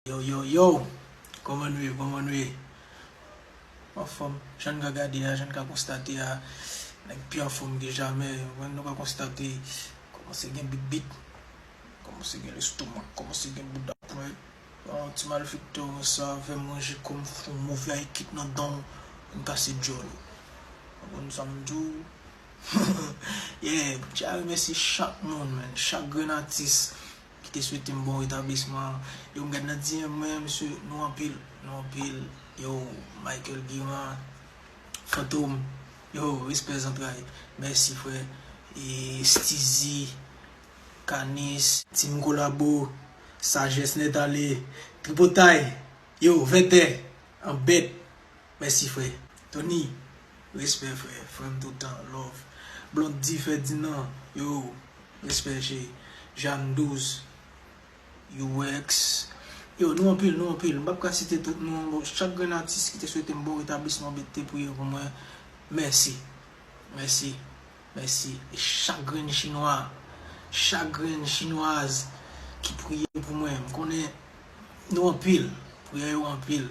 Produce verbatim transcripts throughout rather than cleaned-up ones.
Yo, yo, yo! Kòman nou ye? Kòman nou ye? Anfòm, jan n ka gade a, jan n ka konstate a, nèg pi anfòm ke jamè. Mwen, nou ka konstate, kòmanse gen bit bit, kòmanse gen lestomak, kòmanse gen bouda pwent. Yon ti malfektè konsa, fè manje kòm fon move a ekip nan dan, m kase djòl ou. Konprann sa m di w? Yeah, m tya remèsye chak moun, man, chak grenn atis ki te swete m bon retablisman. Yo, m gad nan D M mwen, mesye, nou anpil, nou anpil. Yo, Michael Guiran, Fantom, yo, respè zantray. Mèsi, frè. E Steezy, Kanis, Team Kolabo, Sajès Nèt Ale, Tripotay, yo, Vètè, Anbèt. Mèsi, frè. Tony, respè, frè. Frè m toutan, love. Blondy Ferdinand, yo, respè, cheri. Jeanne Douze, U X. Yo, nou anpil, nou anpil. M p ap ka site tout non. Bon, chak grenn atis ki te swete m bon retablisman, ki te priye pou mwen, mèsi. Mèsi. Mèsi. E chak grenn chinwa, chak grenn chinwaz ki priye pou mwen, m konnen nou anpil, priyè yo anpil.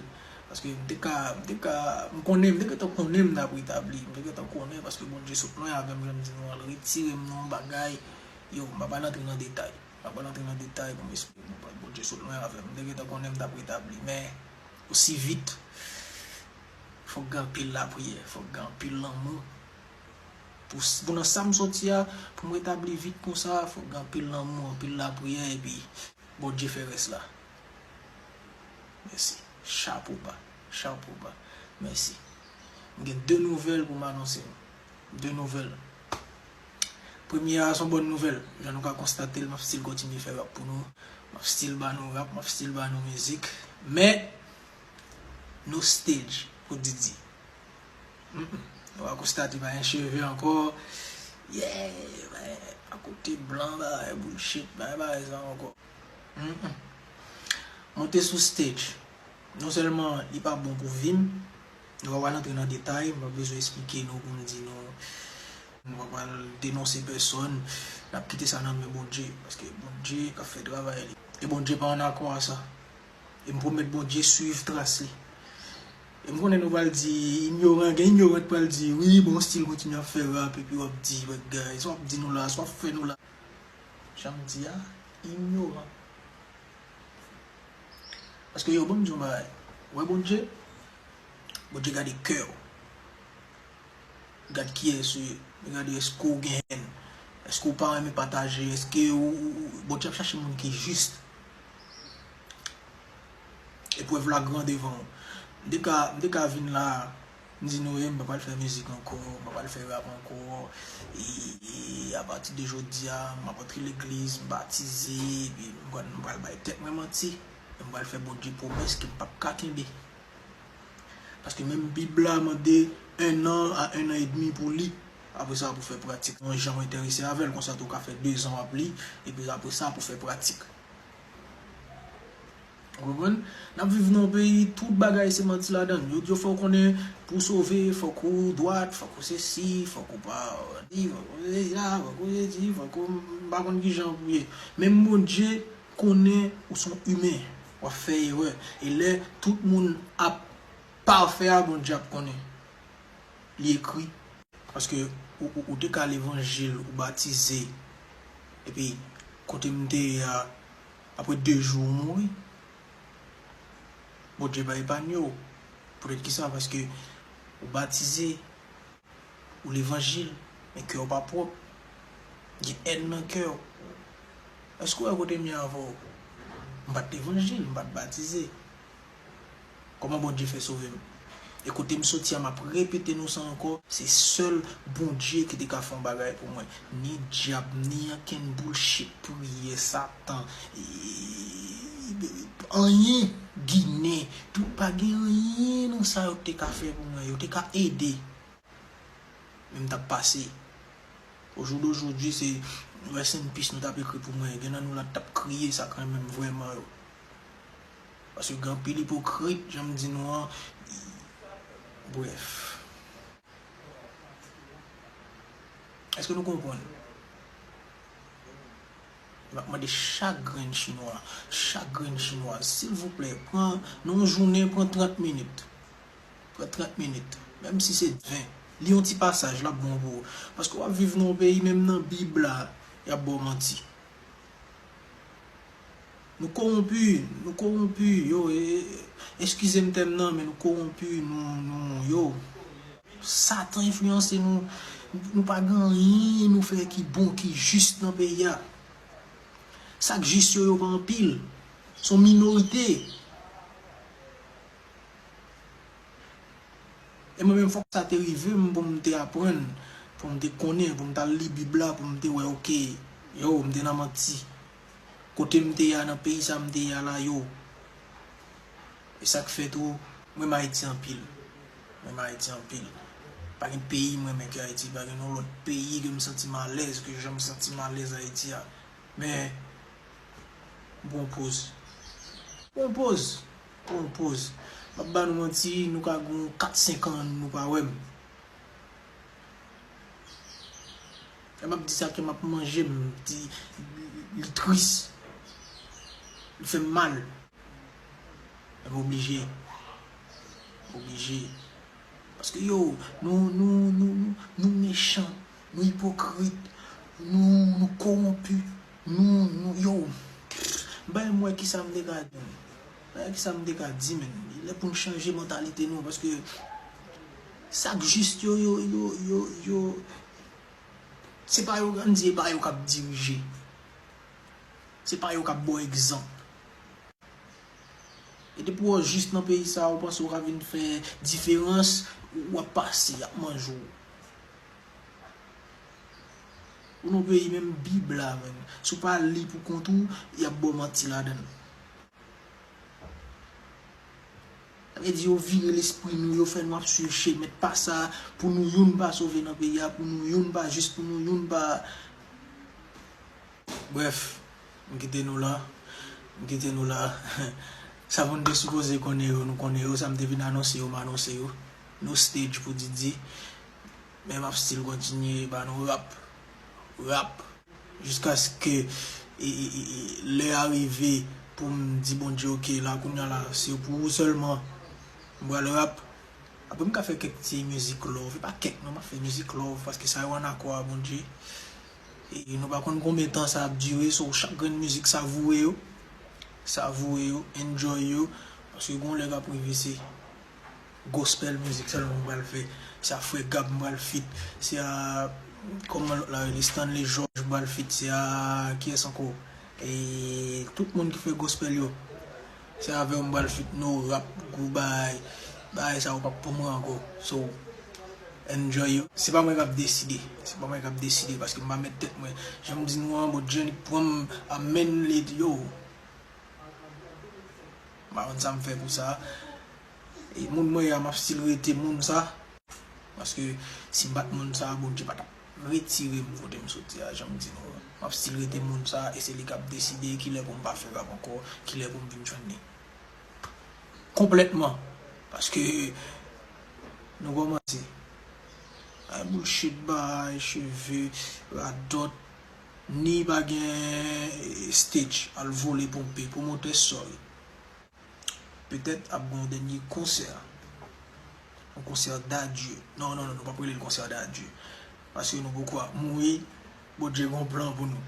Paske m te ka, m te ka, m konnen, m te gentan konnen m t ap retabli, m te gentan konnen, paske Bondye sot lwen avè m, jan m di nou an, l retire m nan yon bagay, yo, m pa pral antre nan detay, m pa pral antre nan detay pou m esplike nou, Bondye sot lwen avè m, m te gentan konnen m t ap retabli, men osi vit, fòk gen anpil lapriyè, fòk gen anpil lanmou. Pou, pou nan sa m soti a, pou m retabli vit konsa, fòk gen anpil lanmou, anpil lapriyè, epi Bondye fè rès la. Mèsi. Chapo ba. Chapo ba. Mèsi. M gen de nouvèl pou m anonse nou. De nouvèl. Premye a, se yon bòn nouvèl. Jan nou ka konstate l, m ap still kontinye fè rap pou nou. M ap still ba nou rap, m ap still ba nou mizik. Men, no stage pou Didi. Mm, mm. Nou va konstate pa gen cheve ankò. Yeah, akote blan, bagay bullshit, bagay, bagay sa ankò. Mm, mm. Monte sou stage. Non sèlman li pa bon pou vi m, nou pa pral antre nan detay, m pa bezwen esplike nou pou m di nou, nou pa pral denonse pèsòn, n ap kite sa nan men Bondye, paske Bondye k ap fè travay li. E Bondye pa an akò a sa. E m pwomèt Bondye swiv tras li. E m konnen nou pral di, inyoran, gen inyoran k pral di, wi, bon, still kontinye ap fè rap, epi w ap di, bagay, sa w ap di nou la, sa w ap fè nou la. Jan m di a, inyoran. Paske yo, ban m di yon bagay. Ou wè Bondye? Bondye gade kè w. Gad kiyès ou ye. Li gade èske w gen hèn. Èske w pa renmen pataje. Èske ou, ou, ou, Bondye ap chache moun ki jis. Eprèv la gran devan w. M te ka, m te ka vin la, m di nou, e, m pa pral fè mizik ankò, m pa pral fè rap ankò. E, e, apati de jodi a, m ap antre legliz, m batize, epi m pral, m pral bay tèt mwen manti. E m pral fè Bondye pwomès ke m p ap ka kenbe. Paske menm Bib la mande un an a un an edmi pou li. Apre sa, pou fè pratik. Yon jan w enterese avè l, konsa tou w ka fè dezan w ap li, epi apre sa, pou fè pratik. Ou konprann? N ap viv nan yon peyi, tout bagay se manti ladan l. Yo di w fò w konnen, pou w sove, fòk ou dwat, fòk ou sesi, fòk ou pa di, fòk ou sesi la, fòk ou sesi, fòk ou, m pa konn kijan pou ye. Menm Bondye konnen ou se yon imen, w ap fè erè. E lè tout moun ap pafè a, Bondye ap konnen. Li ekri. Paske ou, ou, ou te ka levanjil, ou batize. Epi, kote m te ye a, apre de jou, ou mouri. Bondye pa epanye w. Poutèt kisa? Paske ou batize, ou levanjil, men kè w pa pwòp. Gen hèn nan kè w. Èske w wè kote m ye avè w? M pa t levanjil, m pa t batize. Kòman Bondye fè sove m? E kote m soti a, m ap repete nou sa ankò, se sèl Bondye ki te ka fè yon bagay pou mwen. Ni dyab, ni ankenn bullshit, priyè, Satan, e, anyen, Ginen, tout, pa gen anyen nan sa yo te ka fè pou mwen. Yo te ka ede. Men m t ap pase. Au jour d'aujourd'hui, se rest in peace nou t ap ekri pou mwen. Gen nan nou la t ap kriye sa k renmen m vrèman yo. Paske gen anpil ipokrit, jan m di nou an. Brèf. Èske nou konprann? M ap mande chak grenn chinwa, chak grenn chinwaz, silvouplè, pran, nan yon jounen, pran trant minit. Pran trant minit. Menm si se ven. Li yon ti pasaj, l ap bon pou ou. Paske w ap viv nan yon peyi, menm nan Bib la, y ap ba w manti. Nou kowonpi, nou kowonpi, yo, e, e, eskize m tèm nan, men nou kowonpi, nou, nou, yo. Satan enfliyanse nou, nou pa gen anyen nou fè ki bon, ki jis nan peyi a. Sa k jis yo, yo pa anpil. Se yon minorite. E mwen menm, fòk sa te rive m pou m te aprann, pou m te konnen, pou m t al li Bib la, pou m te wè, oke, yo, m te nan manti. Kote m te ye a, nan peyi sa m te ye a la, yo. E sa k fè tou, m renmen Ayiti anpil. M renmen Ayiti anpil. Pa gen peyi m renmen ke Ayiti, pa gen yon lòt peyi ke m santi m alèz, ke jan m santi m alèz Ayiti a. Men, m pran poz. M pran poz. M pran poz. M ap ba nou manti, nou ka gen kat senk an, nou pa wè m. Lè m ap di sa, kè m ap manje m, di, li tris. Li fè m mal. Men m oblije. M oblije. Paske yo, nou, nou, nou, nou, nou mechan, nou ipokrit, nou, nou kowonpi, nou, nou, yo. M pa menm wè kisa m te ka di, men. M pa wè kisa m te ka di, men. Li lè pou n chanje mantalite nou, paske sa k jis yo, yo, yo, yo, yo, se pa yo, ann di, e pa yo k ap dirije. Se pa yo k ap ba w egzanp. E depi w jis nan peyi sa a, ou panse w ka vin fè diferans, w ap pase, y ap manje w. Ou nan peyi menm Bib la, menm. Si w pa li pou kont ou, y ap ba w manti ladan l. Sa vle di yo vire lespri nou, yo fè nou ap swiv chemen pa sa, pou nou youn pa sove nan peyi a, pou nou youn pa jis, pou nou youn pa. Brèf, m kite nou la. M kite nou la. Sa moun te sipoze konnen yo, nou konnen yo. Sa m te vin anonse yo, m anonse yo. No stage pou Didi. Men m ap still kontinye ba nou rap. Rap. Jiskaske, e, e, e, e, lè a rive pou m di Bondye, oke, la, kounye a la, se pou ou sèlman. M pral rap. Apre m ka fè kèk ti mizik love, e pa kèk non, m ap fè mizik love, paske sa yo ann akò a Bondye. E nou pa konn konbyen tan sa ap dire, so chak grenn mizik savoure yo, savoure yo, enjoy yo, paske gon lè k ap rive se gospel mizik sèlman m pral fè, se a Frè Gab m pral feat, se a, kòman lòt la rele, Stanley George m pral feat, se a, kiyès ankò? E tout moun ki fè gospel yo, se avè w m pral feat, no rap, gwo bagay. Bagay sa yo p ap pou mwen ankò. So, enjoy yo. Se pa mwen k ap deside. Se pa mwen k ap deside paske m pa mèt tèt mwen. Jan m di nou an, Bondye li pran m a men li, yo. M pa konn sa m fè pou sa. E moun mwen ye a, m ap still rete moun sa. Paske si m pa t moun sa, Bondye pa t ap retire m kote m soti a, jan m di nou an. M ap still rete moun sa, e se li k ap deside kilè pou m pa fè rap ankò, kilè pou m vin jwenn li. Konplètman. Paske nou kòmanse. Ay bullshit, bay cheve, radòt, ni pa gen, eh, stage, al vole ponpe, pwomotè, sorry. Petèt ap gen yon dènye konsè. Yon konsè d'adieu. Non, non, non, nou p ap rele l konsè d'adieu. Paske nou poko ap mouri. Bondye gen yon plan pou nou.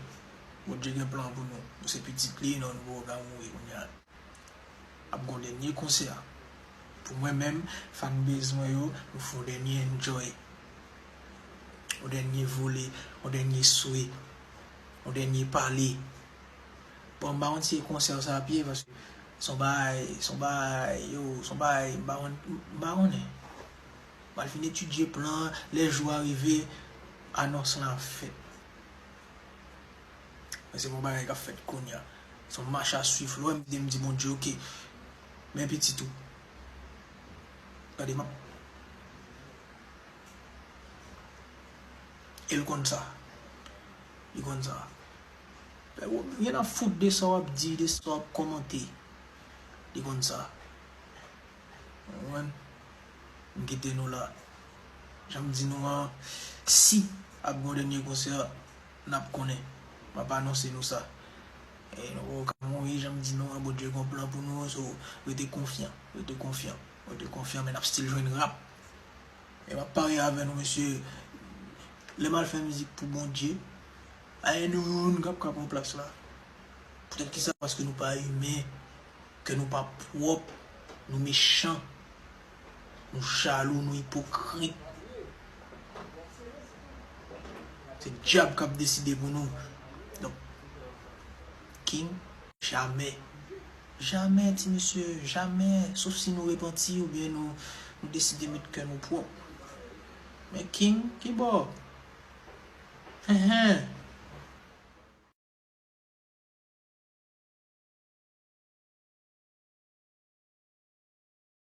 Bondye gen plan pou nou. Nou se pitit li, non, nou poko ka mouri kounye a. Ap gen yon dènye konsè. Pou mwen menm, fanbase mwen yo, nou fè yon dènye enjoy. Yon dènye vole, yon dènye swe, yon dènye pale. Bon, m pa konn si e konsè sa ap ye, paske se yon bagay, se yon bagay, yo, se yon bagay, m pa konn, m pa konnen. M al fin etidye plan an, lè jou a rive, anons lan ap fèt. Men se pa yon bagay k ap fèt kounye a. Se yon mach a swiv. Lè w wè m di, m di Bondye, oke. Men pitit ou. Gade, m ap E l konn sa. Li konn sa. Fè w gen nan fout de sa w ap di, de sa w ap kòmante. Li konn sa. Ou konprann? M kite nou la. Jan m di nou an, si ap gen yon dènye konsè, n ap konnen. M ap anonse nou sa. E nou poko ka mouri, jan m di nou an, Bondye gon plan pou nou, so rete konfyan, rete konfyan, rete konfyan, men n ap still jwenn rap. E m ap parye avè nou, mesye, lè m al fè mizik pou Bondye, pa gen nou youn k ap ka pran plas la. Poutèt kisa? Paske nou pa imen, kè nou pa pwòp, nou mechan, nou jalou, nou ipokrit. Se dyab k ap deside pou nou. Donk, King, jamè. Jamè, ti mesye, jamè. Sof si nou repanti oubyen nou, nou deside met kè nou pwòp. Men King, kibò? Hen, hen.